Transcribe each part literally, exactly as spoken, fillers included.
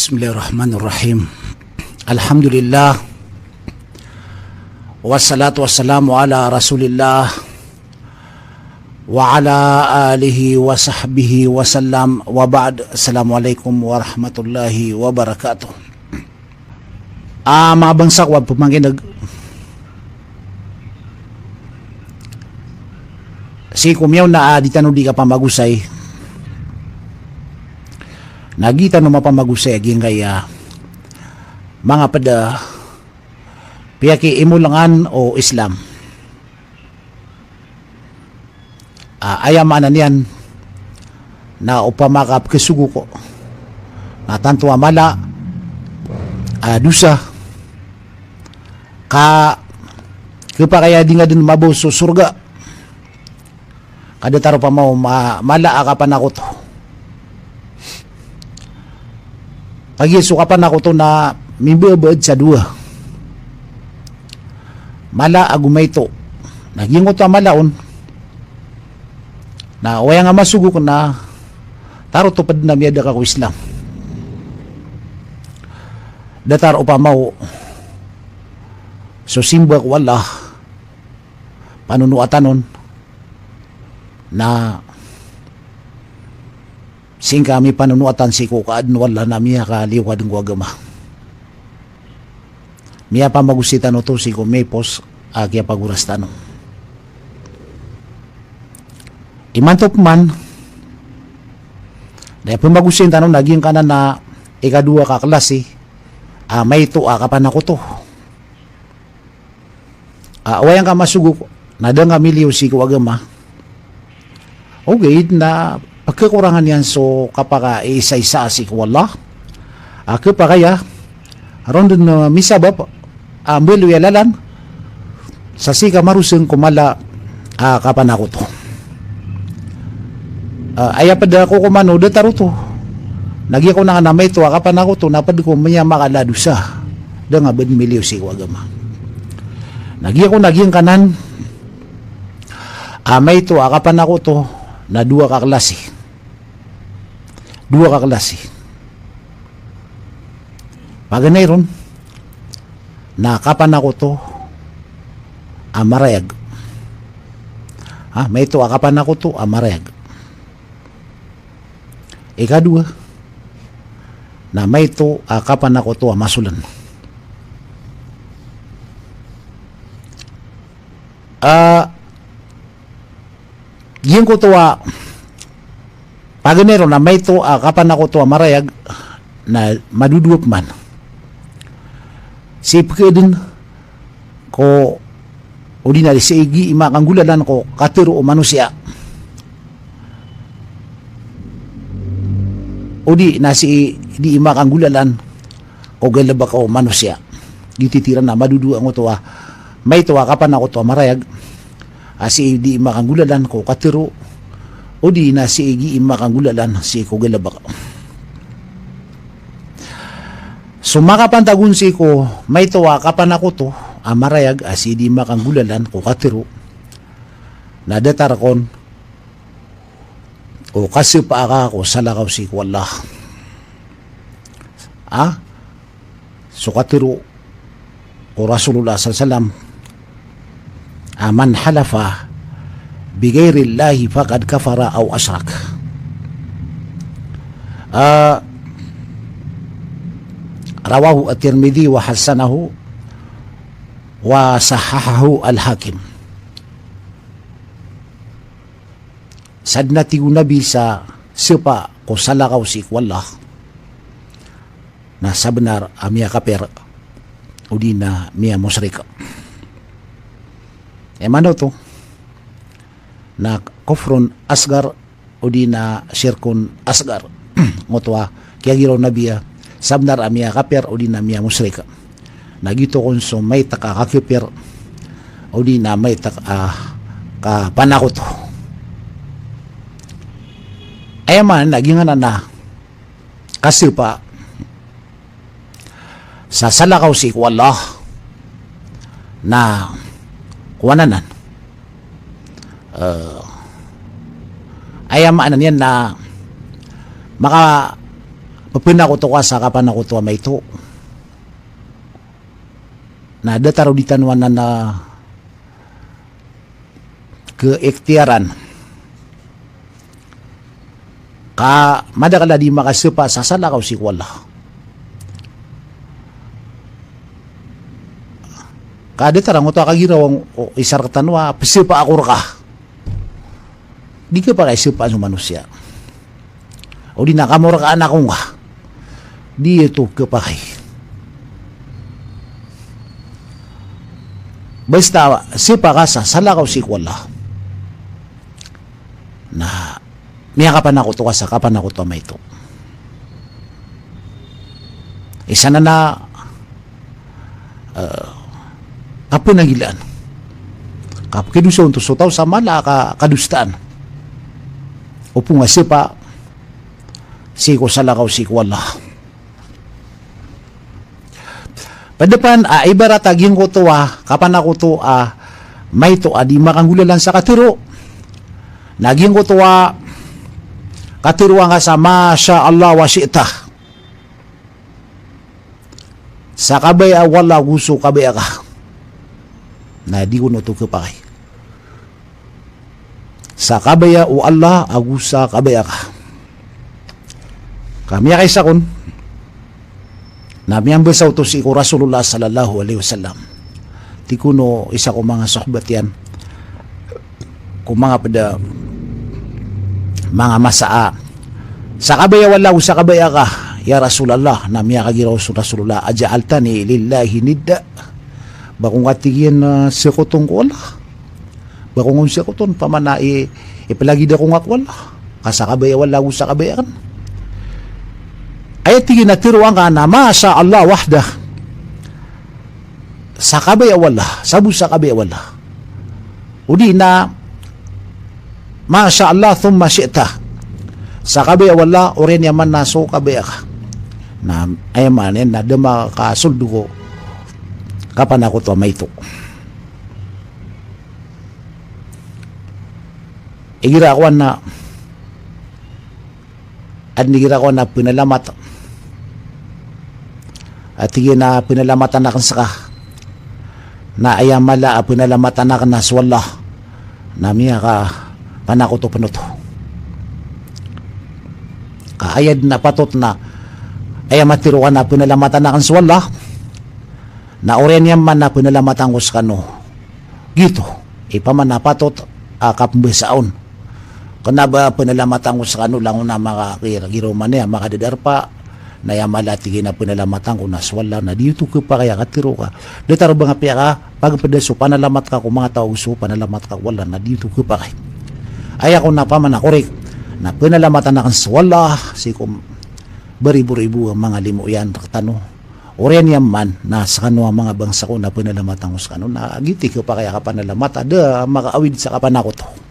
Bismillahirrahmanirrahim. Alhamdulillah. Wassalatu wassalamu ala Rasulillah wa ala alihi wa sahbihi wa sallam. Wa ba'd. Assalamualaikum warahmatullahi wabarakatuh. Ah, manga bangsa ko a pamangkineg. Sii ko miyaona a di tano di kapamagosay. Na gii tano mapamagosay a giyangkaya manga ped a piyakiimolangan o Islam. Ah, aya maana niyan na opama ka pekesogok na tanto a mala a dosa ka kepakay a di nga den mabaw so sorga. Ka datar opama o ma-, mala a kapanakoto. Kagiya so kapanakoto na mimbabaad sa dowa. Mala ago maito. Na giyangkoto a mala on na wayang a masogok na tarotop den a miyada ka ko Islam. Datar opama o so simba ko Allah, panonoatan on na sii ngka mipanonoatan sii ko kaaden o Allah na miyakaliyo ka den ko agama. Miyapamagosay tano oto sii ko miyapos a kiyapagoras tano. Imanto peman, na aya pemagosay tano na giyangkanan a ikadowa ka klasi a maito a kapanakoto. Ah, wayang ka masogok na da nga miliyo sii ko agama. Ogaid na pekekorangan iyan so kapakaiisaisa sii ko Allah. Ah, kepakay a ron den, ah, misabap a mbaloy a lalan sa sii ka maroseng ko mala a kapanakoto. Ah, aya ped a kokoman o datar oto na giya ko nangana maito a kapanakoto na ped ko miyamakala a dosa. Da nga bed miliyo sii ko agama. Na giya ko na giyangkanan a maito a kapanakoto na dowa ka klasi. Dowa ka klasi. Paganay ron na kapanakoto a marayag. Ha, maito a kapanakoto a marayag. Ikadowa na maito a kapanakoto a masolen. Ah, giyangkoto a paganay ron na maito a kapanakoto a marayag na madodowa peman sii pekeden ko, odi na sii gii makanggolalan ko katero o manosiya, odi na sii dii makanggolalan ko galebek o manosiya. Giyoto i tig iran a madodowa angkoto a maito a kapanakoto a marayag a sii dii makanggolalan ko katero, odi na sii gii makanggolalan sii ko galebek. So makapantag on sii ko maito a kapanakoto a marayag a sii dii makanggolalan ko katero na datar kon o kasepaa ka ko salakaw sii ko Allah. Ah? So katero o Rasulullah sallallahu alaihi wasallam, ah, "Man halafa bi ghairillahi faqad kafara aw ashrak." Ah, rawahu at-Tirmidhi wa hassanahu wa sahhahahu al-Hakim. Sadn a tig o Nabi sa sepa ko salakaw sii ko Allah na sabenar a miyakapir odi na miyamushrik. Aya maana oto na kufrun asghar odi na shirkun asghar. Ngoto a kiyagiraw o Nabi a sabenar a miyakapir odi na miyamushrik. Na giyoto kon so maitek a kakapir odi na maitek a kapanakoto. Aya maana na giyanan a kasepa sa salakaw sii ko Allah na kowan anan. Eh, aya maana niyan na maka-, pepanakoto ka sa kapanakoto a maito. Na datar o di tano anan a keikhtiyaran ka madakel a di makasepa sa salakaw sii ko Allah. Ka datar angkoto a kagiraw o isa rektano a pesepa ako reka. Di kepakay sepa so manosiya. O di na kamorkaan ako ngka. Di oto kepakay. Basta sepa ka sa salakaw sii ko Allah. Na miyakapanakoto ka sa kapanakoto a maito. Isa nan a, eh, kapenanggilaan. Kapekhadosa on to so taw sa mala a ka-, kadosaan. Opama sepa sii ko salakaw sii ko Allah. Ped pen a ibarat a giyangkoto a kapanakoto a maito a di makanggolalan sa katero. Na giyangkoto a katero angka sa masha Allah wa shi'ta. Sa kabaya o Allah ago so kabaya ka. Na di kon oto kepakay. Sa kabaya o Allah ago sa kabaya ka. Ka miyakaisa kon na miyambasa oto sii ko Rasulullah sallallahu alaihi wasallam. Tig kon o isa ko manga sahabat iyan, ko manga ped a manga masa a, sa kabaya o Allah ago sa kabaya ka, ya Rasulullah, na miyakagiraw so Rasulullah, "Aja'altani lillahi nidda?" Ba ko ngka, tig iyan, a, sekoton ko Allah? Ba ko ngka on sekoton, opama na i, ipelagid ako ngka ko Allah? Ka sa kabaya o Allah ago sa kabaya aken. Aya tig iyan a tero angka na masha Allah wahdah. Sa kabaya o Allah, sa bo sa kabaya o Allah. O di na masha Allah thumma shi'ta. Sa kabaya o Allah, oriyan iyan man na so kabaya ka. Na aya maana niyan na da makasold ko kapanakoto a maito. Igira ako na, aden igira ako na penalamat. A tig iyan a penalamatan aken seka. Na aya mala a penalamatan aken na so Allah. Na miyakapanakoto pen oto. Ka aya den a patot na aya matero ka na penalamatan aken so Allah. Na oriyan iyan man na penalamatan ko sekano. Giyoto i opama na patot a kapembasa on. Kena ba penalamatan ko sekano langon a makakir, giraw man iyan a makadedarpa. Na aya mala, tig iyan a penalamatan ko na so Allah, na di oto kepakay a katero ka. Datar o ba nga piyakapagpeda so panalamat ka ko manga taw ago so panalamat ka ko Allah, na di oto kepakay. Aya kon na opama na korek na penalamatan aken so Allah sii ko beribu-ribu a manga limo iyan rektano. Oriyan iyan man na sekano a manga bangsa ko na penalamatan ko sekano, na giyoto i kepakay a kapanalamat a da makaawid sa kapanakoto.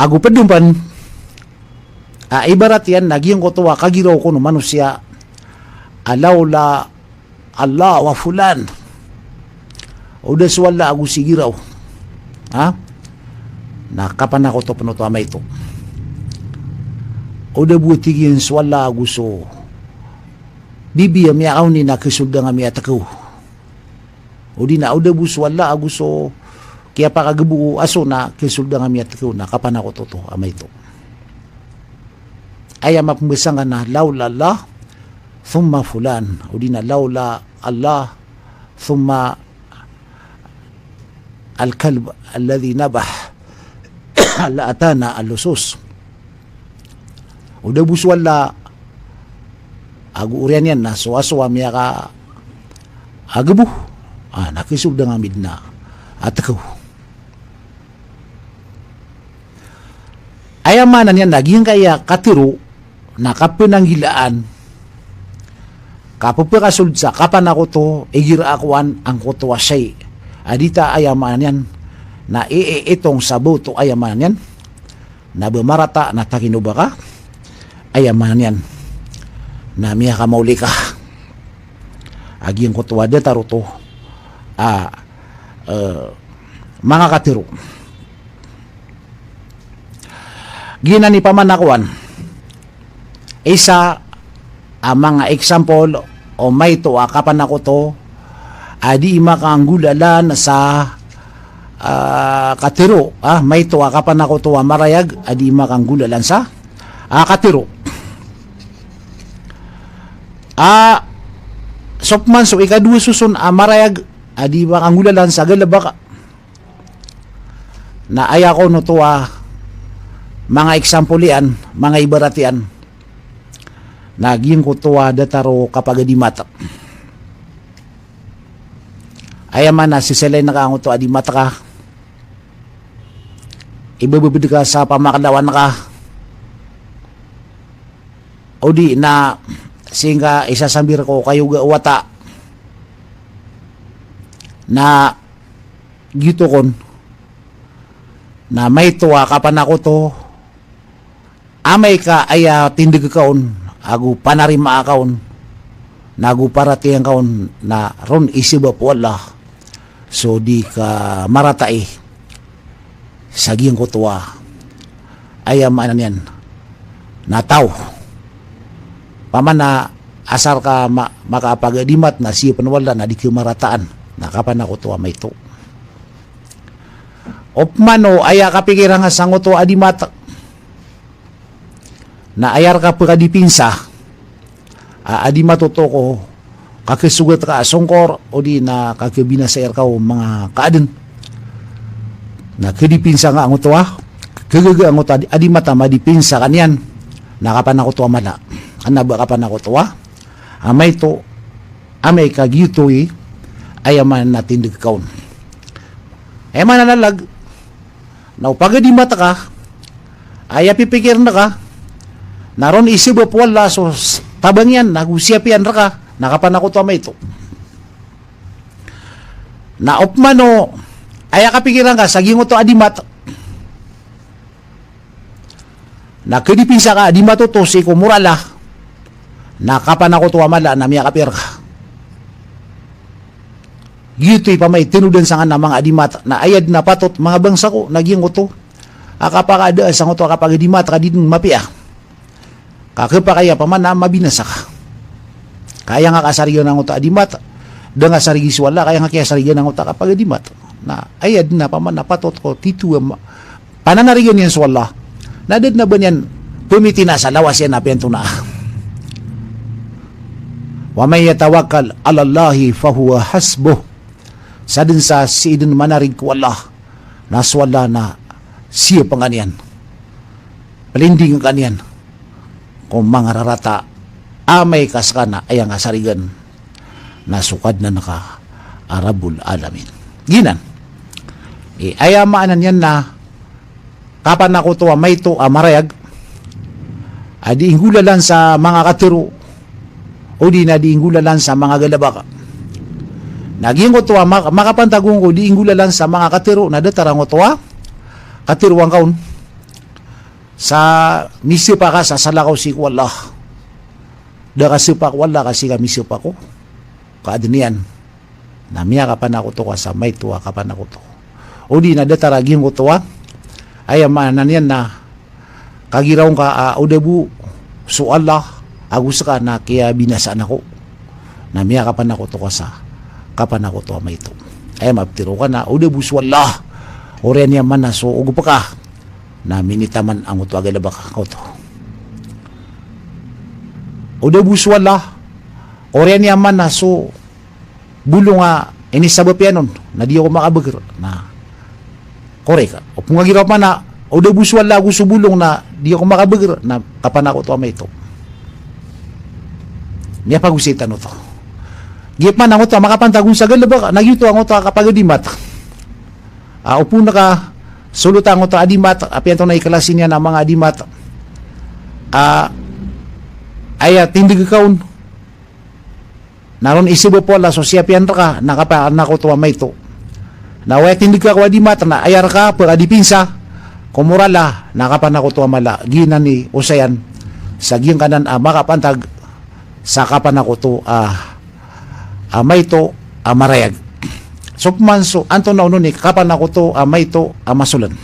Ago ped on pen a ibarat iyan na giyangkoto a kagiraw kon o manosiya a laula Allah wa fulan. O da so Allah ago si giraw. Ha? Na kapanakoto pen oto a maito. O da bo, tig iyan, so Allah ago so bibi a miyakaoni na kesold angkami a tekew. O di na o da bo so Allah ago so kiyapakagebo a so na kesold angkami a tekew, na kapanakoto oto a maito. Aya mapembasa angka na laula Allah thumma fulan, o di na laula Allah thumma al-kalb alladhi nabah la atana al-lusus. O da bo so Allah ago oriyan iyan na so aso a miyakagebo, a, na kesold angkami den a tekew. Aya maana niyan na giyangkaya katero na kapenanggilaan, kapepakasold sa kapanakoto igira a kowan angkoto a shay a di ta, aya maana niyan na i, i, itong sa bo oto, aya maana niyan na ba marata na takino ba ka, aya maana niyan na miyakamaoli ka. A giyangkoto a datar oto a, eh, manga katero. Giyanan i pamanakowan. Isa a manga example o maito a kapanakoto a dii makanggolalan sa, ah, katero, ah, maito a kapanakoto a marayag a dii makanggolalan sa, ah, katero. Ah, so pman so ikadowa soson a marayag a dii makanggolalan sa galebek, na aya kon oto a manga example iyan, manga ibarat iyan, na giyangkoto a datar o kapagadimat. Aya maana, siselayn ka angkoto a dimat ka, ibebebed ka sa pamakatawan ka, odi na sii ngka isasambir ko kayoga o wata, na giyoto kon na maito a kapanakoto, amay ka aya tindeg ka on ago panarimaa ka on, na ago paratiyaya ka on, na ron i sabap o Allah so di ka maratai sa giyangkoto a, aya maana niyan, na taw. Pamana asar ka ma-, makapagadimat na siyapen o Allah na di ka marataan, na kapanakoto a maito. Opama o aya kapikiran ka sangkoto a dimat, na aya reka pekadipinsa a, a dimat oto ko kakesogat ka a songkor, odi na kakebinasai reka o manga kaaden. Na kedipinsa nga angkoto a, kegaga angkoto a di-, a dimat a madipinsa ka niyan, na kapanakoto a mala. Kena ba kapanakoto a, a maito, amay ka giyoto i, aya maana na tindeg ka on. Aya maana na lalag, na o pagadimat ka, aya pipikiren ka, na ron i sabap o Allah so s-, tabang iyan, na ago siyapiyan reka, na kapanakoto a maito. Na opama o, aya kapikiran ka sa giyangkoto a dimat, na kedipinsa ka a dimat oto sii ko moral a, na kapanakoto a mala na miyakapiya reka. Giyoto i pamaitenodan sangkanan a manga dimat, na aya den a patot manga bangsa ko, na giyangkoto a kapakaada sangkoto a kapagadimat ka di den mapiya. Ka kepakay a pamana mabinasa ka. Ka aya nga kasarigan angkoto a dimat, da nga sarigi so Allah, ka aya nga kiyasarigan angkoto a kapagadimat. Na aya den a pamana patot ko tito a ma-, pananarigan iyan so Allah, na da den a ba niyan pemitina sa lawas iyan a piyantonaa. Wa man yatawakkal 'alallahi fahuwa hasbuh. Sa den sa sii den manarig ko Allah, na so Allah na siyapen ka niyan, pelindingen ka niyan ko manga rarata, amay ka seka na aya nga sarigan na so Kadnan ka a Rabbul Alamin. Giyanan. I, aya maana niyan na kapanakoto a maito a marayag a dii nggolalan sa manga katero, odi na dii nggolalan sa manga galebek. Na giyangkoto a mak-, makapantag on ko dii nggolalan sa manga katero, na datar angkoto a kateroan ka on sa misepa ka sa salakaw sii ko Allah. Da ka sepa ko Allah ka sii ka misepa ko kaaden iyan. Na miyakapanakoto ka sa maito a kapanakoto. Odi na datar a giyangkoto a, aya maana niyan na kagiraw ngka a o da bo so Allah ago seka na kiyabinasaan ako. Na miyakapanakoto ka sa kapanakoto a maito. Aya mapetero ka na o da bo so Allah, oriyan iyan man na so ogop ka, na minitaman angkoto a galebek ka oto. O da bo so Allah, oriyan iyan man na so bolong a inisabap iyan on, na di ako makabeger, na korek. Opama giraw man na o da bo so Allah ago so bolong na di ako makabeger, na kapanakoto a maito. Miyapagosay tano oto. Giya pman angkoto a makapantag on sa galebek, na giyoto angkoto a kapagadimat. A, opama ka solot angkoto a dimat, a piyantonaa i klasi niyan a manga dimat. A, aya tindeg ka on na ron i sabap o Allah so siyapiyan reka, na kapanakoto a maito. Na oway tindeg ka ko a dimat, na aya reka pekadipinsa ko moral a, na kapanakoto a mala. Giyanan i osayan sa giyangkanan a makapantag sa kapanakoto a, a maito a marayag. So pman so antonaa onon i kapanakoto a maito a masolen.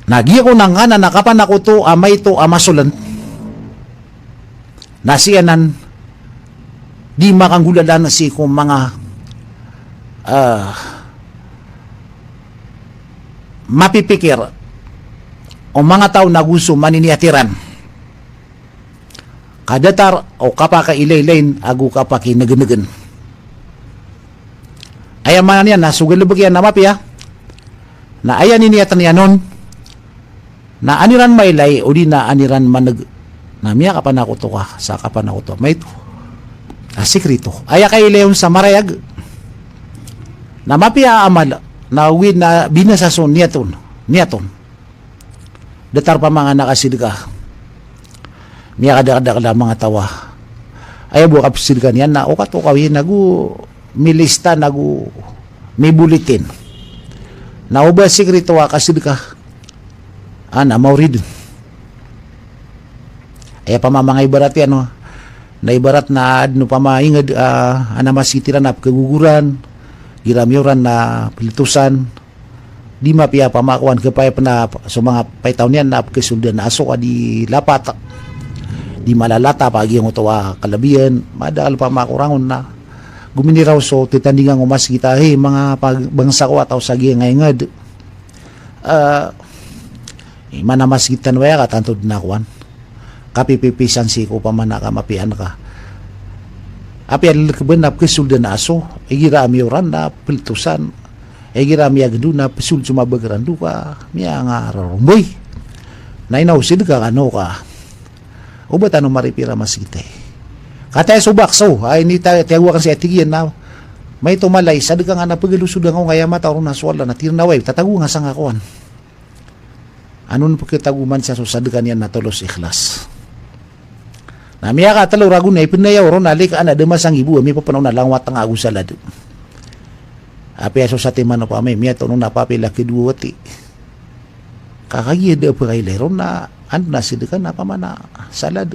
Na giyangkoto a kapanakoto a maito a masolen na siyanan di makanggolalan sii ko manga, ah, mapipikir o manga taw na go so maniniyatiran ka datar o kapakailaylayin ago kapakinegenegen. Aya maana niyan na so galebek iyan na mapiya, na aya niniyatan iyan on, na an iran mailay, odi na an iran maneg, na miyakapanakoto ka sa kapanakoto a maito a sikrito. Aya kailay on sa marayag, na mapiya a amal, na ogaid na binasa so niyat on, niyat on. Datar pamangana ka sidka. Miyakadakdakl a manga taw a aya bo a kapsidka niyan na okatokawi nago milista nago mibulitin. Na oba sikrito a kasidka a na maori den. Aya pamamangaibarat iyan, no? Na ibarat na aden o pamainged, ah, a na maskit iran a pekegogoran, igira miyoran na peletosan, di mapiya pamakowan kepayap na so manga paitaw niyan na pekesoldan a aso a di lapat. Di malalata pa giyangkoto a kalabiyan, madakl pamako rangon na gominiraw so tetandingan o maskit a, hey, manga pag-, bangsa ko a taw sa giyangkai a inged. Ah, iman a maskit tano aya ka tanto den a kowan. Kapipipisan sii ko pamana ka mapiya ka. Apiya lelekeben na pekesoldan a aso, igira a miyoran na peletosan, igira a miyagendo na pesold so manga bakeran do ka miyangararomboy. Na ino sidka kano ka. Oba tano maripira maskit ay. Kataya so bakso, ay ini ta-, tiyago aken saya tig iyan na maito malay, sadka nga na pegelosod angka aya mataw ron na so Allah na tig iran a way, tatago nga sangka kowan. Anon peketago man siya so sadka niyan na tolos ikhlas. Na miyakatelo ragon na ipenayaw ron na lika ana da masanggibo a mipepenaw na langwat nga ago salad. Apiya so satiman o pamay, miyatono na papila kedowa wati. Ka kagiya da a pekailay ron na anda na sidka na pamana salad.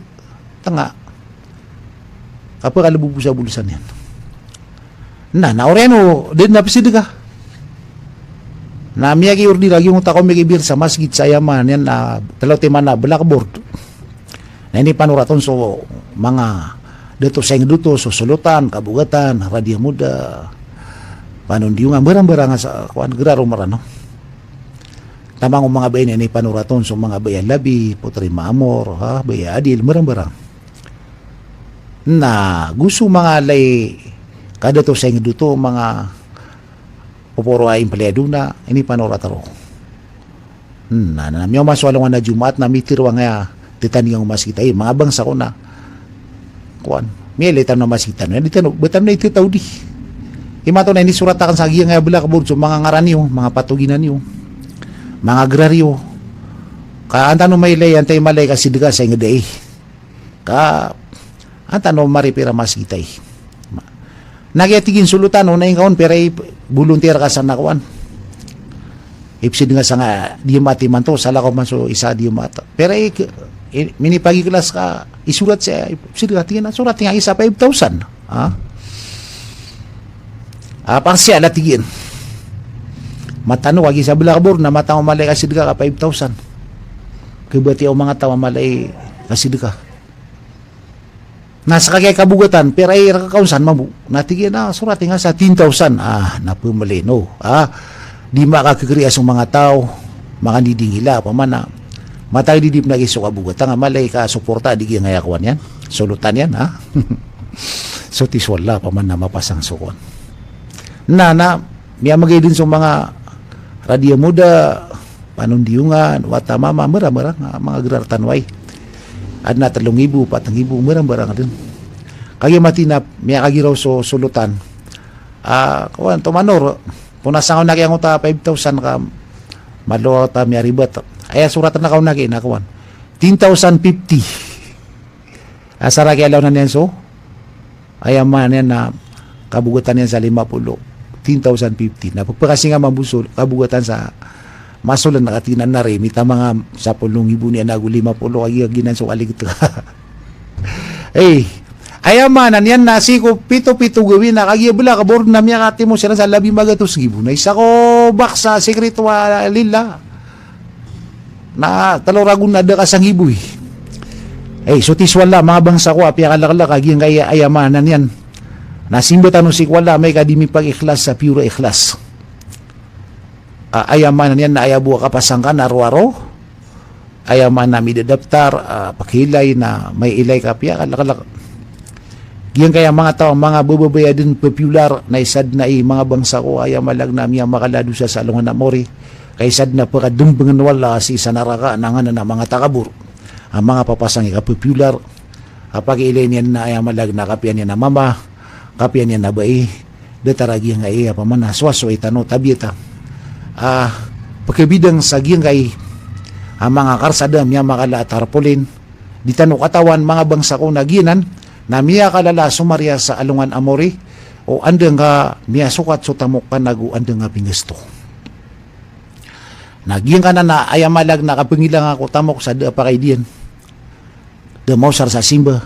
Tanga. Kapekalebobo sa bolosan iyan. Na, na oriyan o da den a pesidka. Na miyakiordi lagi o takao mikibir sa masgit sa aya man iyan na telo timan a blackboard. Na inipanorat on so manga dato sa inged oto, so solotan, kabogatan, radiya moda, panondiyongan, mbarangbarang a sa kowan, gerar o Meranaw. Taman o manga bai na inipanorat on so manga bai a labi, potri maamor, ha, bai a adil, mbarangbarang. Na go so manga lay kadato sa inged oto, manga poporo a empleyado na inipanorat roo. Na, na miyaoma so alongan a Jumaat na mitero angkaya tetandingan o maskit a, manga bangsa ko na kowan. Miyailay tano a maskit tano, di tano, ba tano na itetaw di. Imanto na inisorat aken sa giyangkaya blackboard so manga ngaran iyo, manga patoginan iyo, manga gerar iyo. Ka an tano mailay, antai malay ka sidka sa inged ai. Ka an tano maripira maskit ai. Na giya tig iyan solotan o na ingka on, pira i volunteer ka sa na kowan. Ipsid nga sanga di mati manto, salakaw man so isa di mata. Pira i, i, minipagiklas ka, isorat saya, ipsid nga tig iyan, sorat nga isa five thousand. Ha? Apa siya la tig iyan. Matano ka gisa blackboard na matano malay ka sidka ka five thousand. Kebati o manga taw a malay ka sidka. Na seka giya kabogatan, pira i reka ka on san mambo. Na tig iyan a sorat nga sa ten thousand. Ah, na pemeli no. Ah, di makakekeri a so manga taw, manga didingila, pamana. Matay di di pena giso kabogatan, nga malay ka suporta di giyangkaya kowan iyan. Solotan iyan, ha? So ti so Allah, pamana mapasang so kowan. Na, na, miyamegay den so manga radiya moda, panondiyongan, wata mama, mera-mera, nga manga gerar tano ai. Aden a telo nggibo, pat nggibo, mera-mera nga den. Kagiya mati na, miyakagiraw so solotan. Ah, kowan, tomanor, pona sangaw na kiyangota five thousand ka, malo ta miyaribat. Aya sorat na kaw na ki, na kowan. Ten thousand fifty. Asar a kiyalawan iyan so, aya maana niyan na kabogatan iyan sa lima polo, ten thousand fifty. Na pagpakasinga mambo so kabogatan sa masolen na katig iyan a nari, mita manga sapolo nggibo niyan ago lima polo, agi, agi nan so kaligto. Eh, aya maana niyan na sii ko pito-pito gawii na kagiya blackboard na miyakatimo siran sa labi magatos nggibo. Na isa ko box sa sikrito a lila. Na talo ragon na da ka sanggibo i. Ay, so tiswala, manga bangsa ko a piyakaleklek a giyangkai a aya maana niyan na simba tano sii ko Allah amay ka di mipagikhlas sa pure ikhlas. A, aya maana niyan na aya bo a kapasang ka na rowaro, aya maana midadaptar, a, pakiilay na mailay ka piyakaleklek. Giyangkai a manga taw a manga bababaya den popular na isa den a i manga bangsa ko aya malag na miyamakala a dosa sa alongan a mori. Ka isa den a pekadembengen o Allah sii sa naraka na nganan a manga takabor. A manga papasang i kapopular. A pakiilay niyan na aya malag na kapiya niyan a mama, kapiya niyan a bai, datar a giyangkai a pamana soasoai tano tabiyat a, a, pekebidang sa giyangkai a manga karsada miyamakala a tarpolin, di tano katawan manga bangsa ko na giyanan, na miyakalala a somariya sa alongan a mori, o anda nga miyasokat so tamok ka nago anda nga pinggasto. Na giyangkanan a aya malag na kapengilanga ko tamok sa da a pakaidiyan. Da maosar sa simba.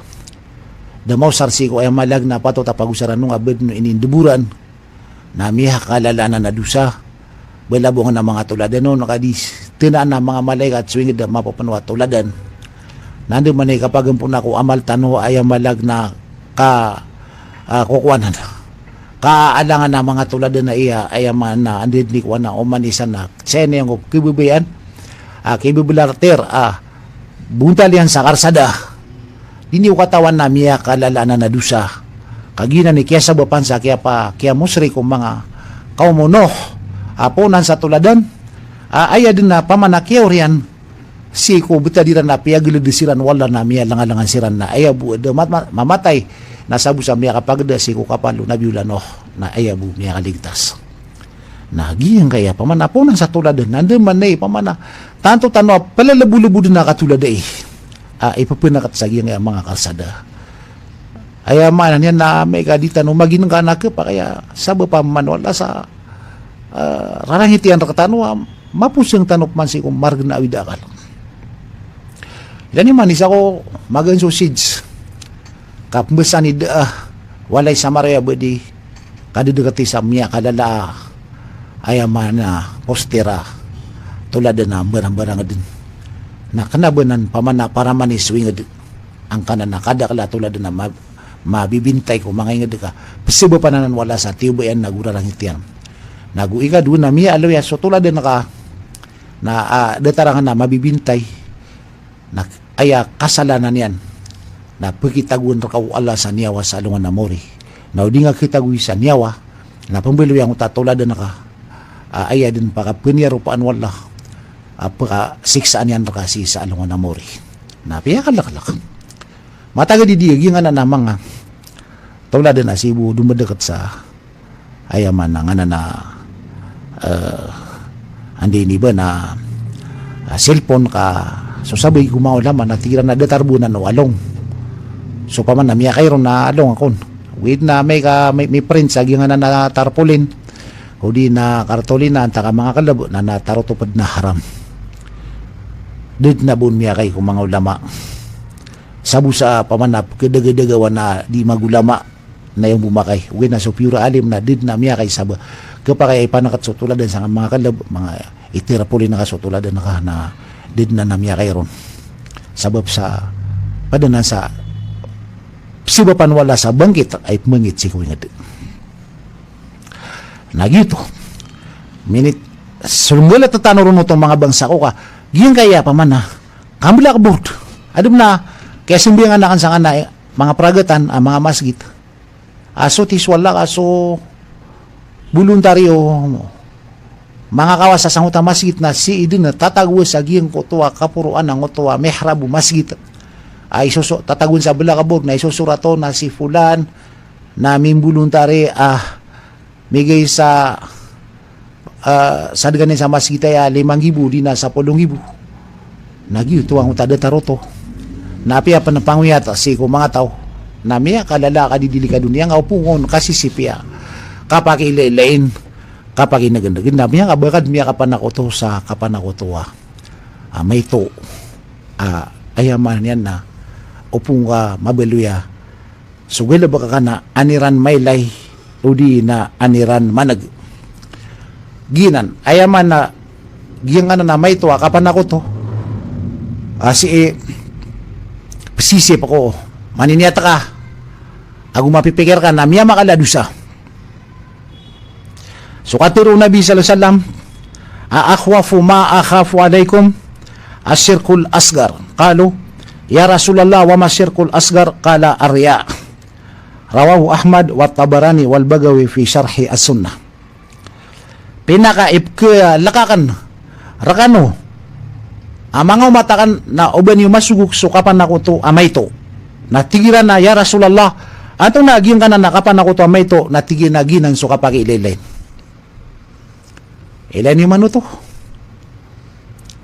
Da maosar sii ko aya malag na patot a pagosaran o nga bedno ini ndeburan. Na miyakalala anan a dosa. Balabongan a manga toladan on, ka di tenaan a manga malaikat so inged a mapepeno a toladan. Na anda man i kapagempona ko amal tano a aya malag na ka, a, kokowanan. Kaalangan a manga toladan a iya, aya maana, anda den i kowan a oman isa na, sene ngo kebebayaan, a, kebebelarter, a, bontal iyan sa karsada. Di niyo katawan na miyakalala anan a dosa. Ka giyanan i kiyasabapan sa kiyapa, kiyamusrik o manga kawm o Nuh. A ponan sa toladan. A, aya den a pamana kiyaoriyan. Sii ko betad iran a piyageled siran o Allah na miyalangalangan siran na aya bo a da mat-, mamatay. Na sabo sa miyakapageda sii ko kapal o Nabi Allah Nuh. Na aya bo miyakaligtas. Na giyangkai a pamana ponan sa toladan. Na anda man i pamana. Tanto tano a pelelebo-lebo den a katolad ai. A, ipepeneket sa giyangkai a manga karsada. Aya maana niyan na amay ka di tano maginengka na kepakay a sabap a mano Allah sa, a, rarangit iyan rektano a maposeng tano peman sii ko margen a awid a akal. Ilay niyo man isa ko magaan so sids. Kapembesa ni da, a, walay sa maraya bedi. Kadedeketi sa miyakalala a aya maana poster a toladan a mbarangbarang den. Na kena ba nan pamana paramani so inged. Angkanan a kadakel a toladan a ma-, mabibintay ko manga inged ka pesebapan anan o Allah sa tiyoba iyan nago rarangit iyan. Nago ikadowa na miyaaloya so toladan ka na, a, datar angkanan a mabibintay. Na aya kasalanan iyan na pekitagoan reka o Allah sa niyawa sa alongan a mori. Na o di nga kitagoy sa niyawa na pembaloy angkoto a toladan ka, a, aya den pakapeniyarupaan o Allah a pekasiksaan iyan reka sii sa alongan a mori. Na piyakaleklek. Matagad i di a giyanganan a manga toladan a sii bo domedeket sa aya maana nganan a, e, anda ini ba na, a, cellphone ka so sabagi ko manga ulama na tig iran a datar bo nan o along. So pamana miyakairo na along akon. Wid na may ka, may, may print sa giyanganan a tarpaulin. O di na kartolina antaa ka manga keleb na, na taroto ped na haram. Da den a bo miyakay ko manga ulama. Sabo sa pamana kedagadagawan a di magulama na aya bo makay. Ogaid na so pure alim na da den a miyakay sabap kepakay a ipaneket so toladan sa manga keleb, manga itarpaulin ka so toladan ka na da den a miyakay ron. Sabap sa ped anan sa pesebapan o Allah sa bangkit a ipemangit sii ko inged. Na giyoto. Minit, so lenggalat tano ron oto manga bangsa ko ka giyangkaya pamana ka blackboard. Adem na kiyasembiyang anan sangkanan a manga peragatan a manga masgit. A so tiswala ka so bolontaryo, manga kawasa sangkoto a masgit na sii den a tatagoa sa giyangkoto a kaporoan angkoto a mihrab o masgit. A isoso-, tatagoan sa blackboard na isosorat on na si fulan na mimbolontari a migay sa, a, sadega niyan sa masgit aya lima nggibo, di na sapolo nggibo. Na giyoto angkoto a datar oto. Na apiya pen pangoyat sii ko manga taw na miyakalala ka di delikado niyan a opama on kasisipiya, kapakiilaylay, kapakinegennegen, na miyakabakad, miyakapanakoto sa kapanakoto a, a, maito. A, aya maana niyan na opama ka mabaloy a so galebek ka na an iran mailay, o di na an iran maneg. Giyanan, aya maana, giyangkanan a maito a kapanakoto, A sii, psisip ko, maniniyat ka ago mapipikir ka na miyamakala a dosa. So katharo o Nabi sallallahu alaihi wasallam, a akhwafu ma akhafu alaikum ash-shirkul asghar. Qalu, ya Rasulallah, wa ma shirkul asghar? Qala, ar-riya. Rawahu Ahmad wa Tabarani wal Baghawi fi Sharhi As-Sunnah. Pinakaipkhalakakan rekano a manga omat aken na oba niyo masogok so kapanakoto a maito. Na tig iran a, ya Rasulallah, antonaa giyangkanan a kapanakoto a maito? Na tig iyan a giyanan so kapakiilaylay. Ilay niyo man oto.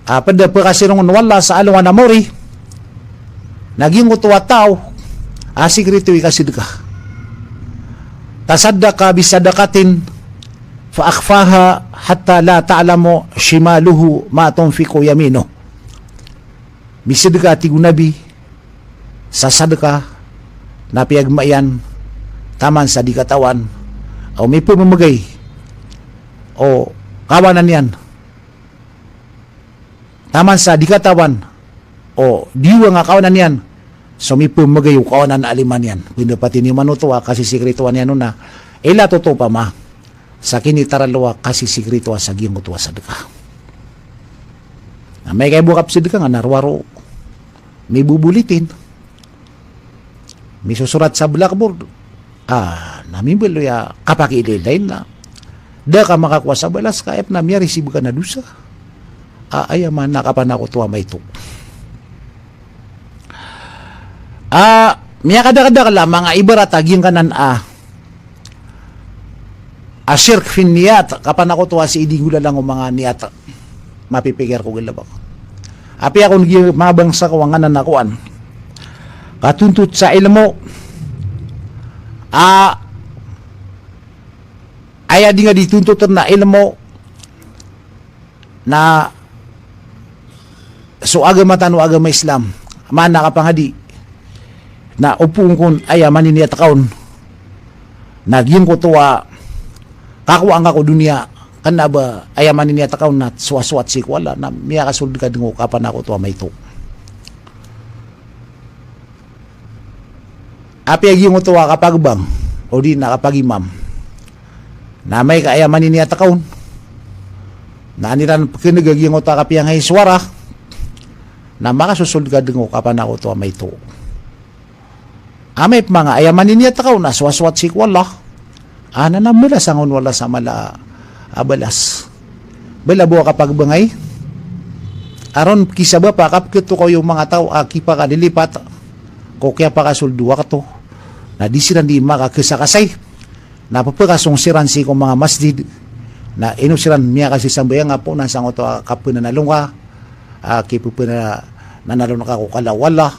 A pd a pkasirongon o Allah sa alongan a maori na giyangkoto a taw a sikrito i kasadka. Tasaddaqa bisadaqatin fa akhfaha hatta la ta'lamu shimaluhu ma tunfiqu yaminuh. Misadka, tig o Nabi, sa sadka na piyagma iyan taman sa di katawan o mipememegay o kawanan iyan, taman sa di katawan o diwang a kawanan iyan so mipemegay o kawanan a alima niyan. Pindapati niyo man oto a kasisikritoan iyan on na ilay oto opama sa kinitaralo a kasisikritua sa giyangkoto a sadka. Na amay ka ibo a kapsadka nga na rowaro mibobulitin, misosorat sa blackboard, a na mimbaloy a kapakiilaylay na da ka makakowa sa balas ka aya pn a miyarisib ka na dosa. A aya maana a kapanakoto a maito a miyakadakdakl a manga ibarat a giyangkanan a a shirk fin niyat, kapanakoto a sii di nggolalang o manga niyat. Mapipikir ko galbk. Apiya kon giya manga bangsa ko a nganan a kowan, katontot sa ilmo a aya di nga di tontoten a ilmo na so agama tano a agama Islam, maana a kapangadi na opoon kon aya maniniyat ka on na giyangkoto a kakowa ngka ko doniya, kna ba aya maniniyat ka on na sowasowat sii ko Allah, na miyakasold ka dn ko kapanakoto a maito. Apiya giyangkoto a kapagbang odi na kapagimam na amay ka aya maniniyat ka on na an iran pkhaneg a giyangkoto a kapiyangaisowara, na makasosold ka dn ko kapanakoto a maito. Amay pman ka aya maniniyat ka on na sowasowat sii ko Allah, a na na mbalas angka on o Allah sa mala a balas. Bala bo a kapagbang ai, a ron kisabapa a kapkhatokawi o manga taw a kipakalilipat ko kiyapakasold o wakto, na di siran di makakasakasay, na pphakasong siran sii ko manga masjid, na ino siran miyakasisambayang a poon sangkoto a kapnanalonga, a kipepnanalonga ko kala o Allah,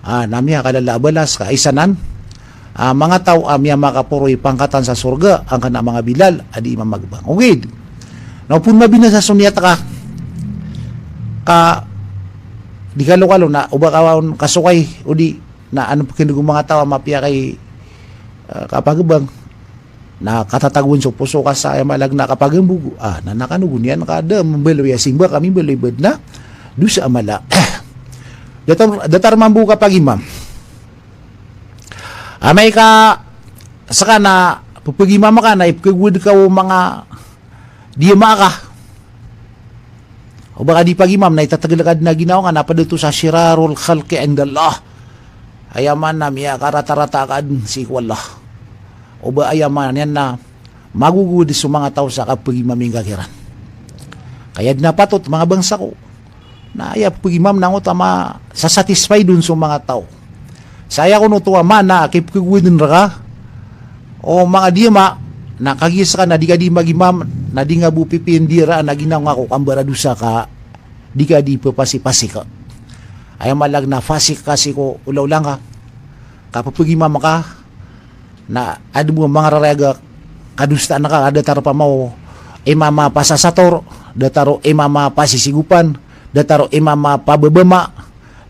a na miyakalala a balas ka isa nan a manga taw a miyamakaporo i pangkatan sa sorga angkanan a manga bilal a di mamagbang. Ogaid na opama binasa so niyat ka, ka di kalokalo na oba ka on kasokay odi na an pkhaneg o manga taw a mapiya kai, eh, kapagbang, na katatagoan so poso ka sa aya maana na kapagambog, a na na kanogon iyan ka da mbaloy a simba ka mimbaloy bad na dosa a mala. Datar, datar mambo kapagimam. Amay ka ska na ppagimam ka na ipkhagowad ka o manga diyama ka. Oba ka di pagimam na itategal ka dn a ginawa nga na pd oto sa shirarul khalqi indallah. Aya maana na miyakaratarata ka dn sii ko Allah. Oba aya maana niyan na magogowad so manga taw sa kapagimami ngka kiran. Ka aya dn a patot manga bangsa ko na aya pphagimam na ngoto a masasatisfied on so manga taw. Sa aya kon oto a maana a kipkhagowadan rka o manga diyama, na kagiya ska na di ka di magimam, na di nga bo pipiya ndiyaraan a ginawa nga ko kambaradosa ka di ka di ppasipasik. Aya maana na fasik ka sii ko olaola ngka, ka pphagimam ka, na adn bo a manga rarayag a kadosaan ka, ka datar opama o imam a pasasator, datar o imam a pasisigopan, datar o imam a pababama,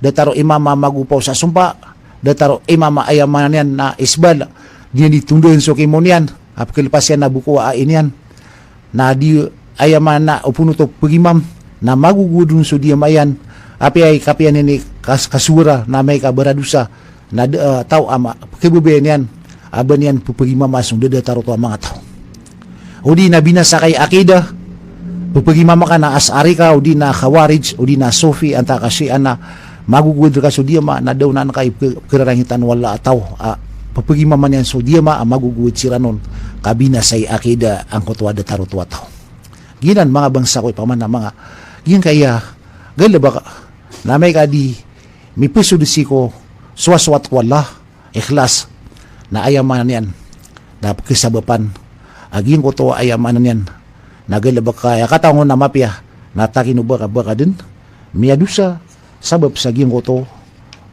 datar o imam a magopaw sa sompa, datar o imam a aya maana niyan na isbal, di niyan di tondayan so kimo niyan, a pkhalpas iyan a bokowa a ai niyan. Na di aya maana o poon oto pphagimam na magogowad on so diyama iyan, Apiya i kapiya niyan i kas-, kasowara na amay ka baradosa, na da, ah, taw a ma-, khababayaan iyan a ba niyan pphagimama so ndadatar oto a manga taw. Odi na binasa ka i aqidah, pphagimama ka na Ash'ari ka, odi na Khawarij, odi na Sufi, antaa ka Shia na magogowad rka so diyama, na da on ka i pkh-, pkhararangitan o Allah a taw a pphagimama niyan so diyama a magogowad siran on ka binasa i aqidah angkoto a datar oto a taw. Giyanan manga bangsa ko i pamana manga giyangkaya galbk na amay ka di mipsod sii ko sowasowat ko Allah, ikhlas, na aya maana niyan na pkhasabapan a giyangkoto aya maana niyan na galbk ka aya katawan on a mapiya na takino ba ka, ba ka dn miyadosa sabap sa giyangkoto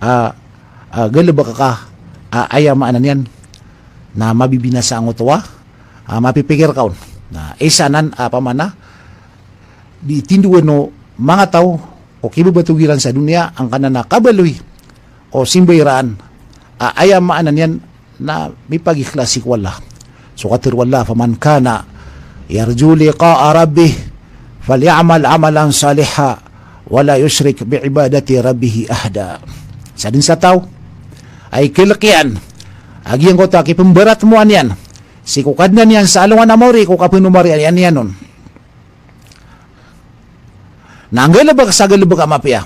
a, a galbk ka a aya maana niyan na mabibinasa angkoto a, a mapipikir ka on. Na isa nan a pamana di tindoan o manga taw ko kibabatogi ran sa doniya angkanan a kabaloy ko simba iran a aya maana niyan na mipagikhlas sii ko Allah. So katharo o Allah, "Faman kana yarju liqa'a rabbih falya'mal 'amalan salihan wa la yushrik bi'ibadati rabbih ahada." Sadn sa taw a ikalk iyan a giyangkoto a kipmbaratmowan iyan sii ko Kadnan iyan sa alongan a maori ko kapnomariya niyan on. Na nggalbk sa galbk a mapiya.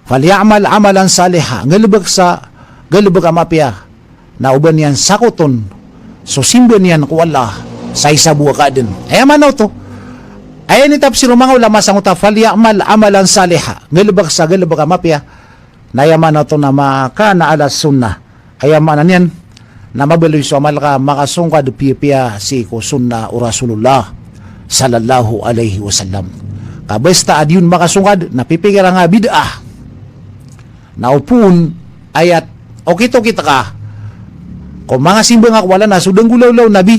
Falya'mal 'amalan salihan. Nggalbk sa galbk a mapiya. Na o ba niyan sakoton so simba niyan ko Allah sa isa bo a kaadn. Aya maana oto. Aya initapsir o manga ulama sangkoto a falya'mal 'amalan salihan. Nggalbk sa galbk a mapiya. Na aya maana oto na ma kana 'ala sunnah. Aya maana niyan na mabaloy so amal ka makasongkad piyapiya sii ko sunnah o Rasulullah sallallahu alaihi wasallam. Ka basta a di on makasongkad na pipikira nga bid'ah. Na o phoon aya okit-okit ka ko manga simba nga ko Allah na so da nggolawla o Nabi.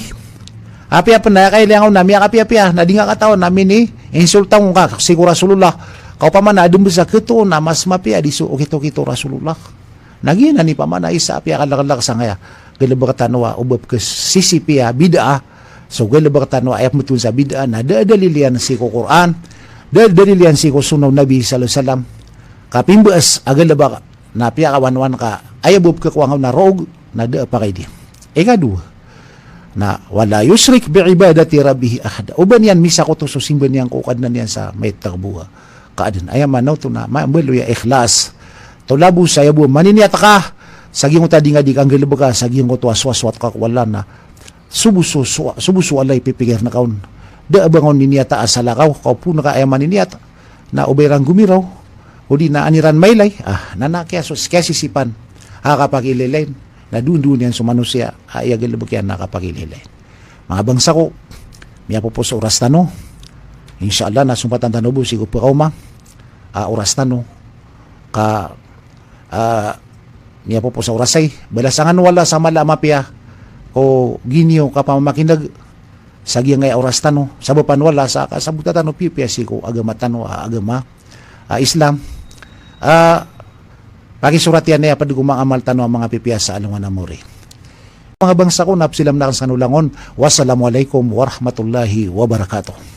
Apiya pn na aya kailay nga on na miyakapiyapiya, na di nga katawan na mini-insulta ngka sii ko Rasulullah. Ka opama na adn bs a khatoon a mas mapiya di so okit-okit o Rasulullah. Na giyanan i pamana isa a piyakalaklak sangkaya galbk tano a o ba pkhasisipiya bid'ah. So galbk tano a aya pmbtowan sa bid'ah na da a dalil iyan sii ko Qur'an, da a dalil iyan sii ko sunnah o Nabi sallallahu alaihi wasallam. Ka pimbaas a galbk na piyakawanwan ka aya bo pkhakowa nga on na roog na da a pakay di. Ikadowa na, "Wa la yushrik bi'ibadati rabbih ahada." O ba niyan misakoto so simba niyan ko Kadnan iyan sa maitag bo a kaadn. Aya maana oto na ma-, mbaloy a ikhlas. Tolabo sa aya bo a maniniyat ka sa giyangkoto a di nga di kanggalbka sa giyangkoto a sowasowat ka ko Allah na so bo so, so, so bo so Allah i pipikirn ka on. Da a ba nga on niniyata a salakaw, ka o phoon ka aya maniniyat na o ba iran gomiraw, o di na an iran mailay, ah, na, na kiyaso-, kiyasisipan a kapakiilaylayin, na doon-doon iyan so manosiya a aya galbk iyan na kapakiilaylayin. Manga bangsa ko, miyapopos so oras tano. Insha Allah na sompatan tano bo sii ko pkaoma a oras tano. Ka, ah, miyapopos so oras ay, balasan kano o Allah sa mala a mapiya ko giniyo kapamamakineg sa giyangkaya oras tano, sabapan o Allah sa kasabota tano piyapiya sii ko agama tano, a agama a Islam. A, pakisorat iyan aya pd ko manga amal tano a manga pipiya sa alongan a maori. Manga bangsa ko, na psilamn akn skano langon. Wassalamu alaikum warahmatullahi wabarakatuh.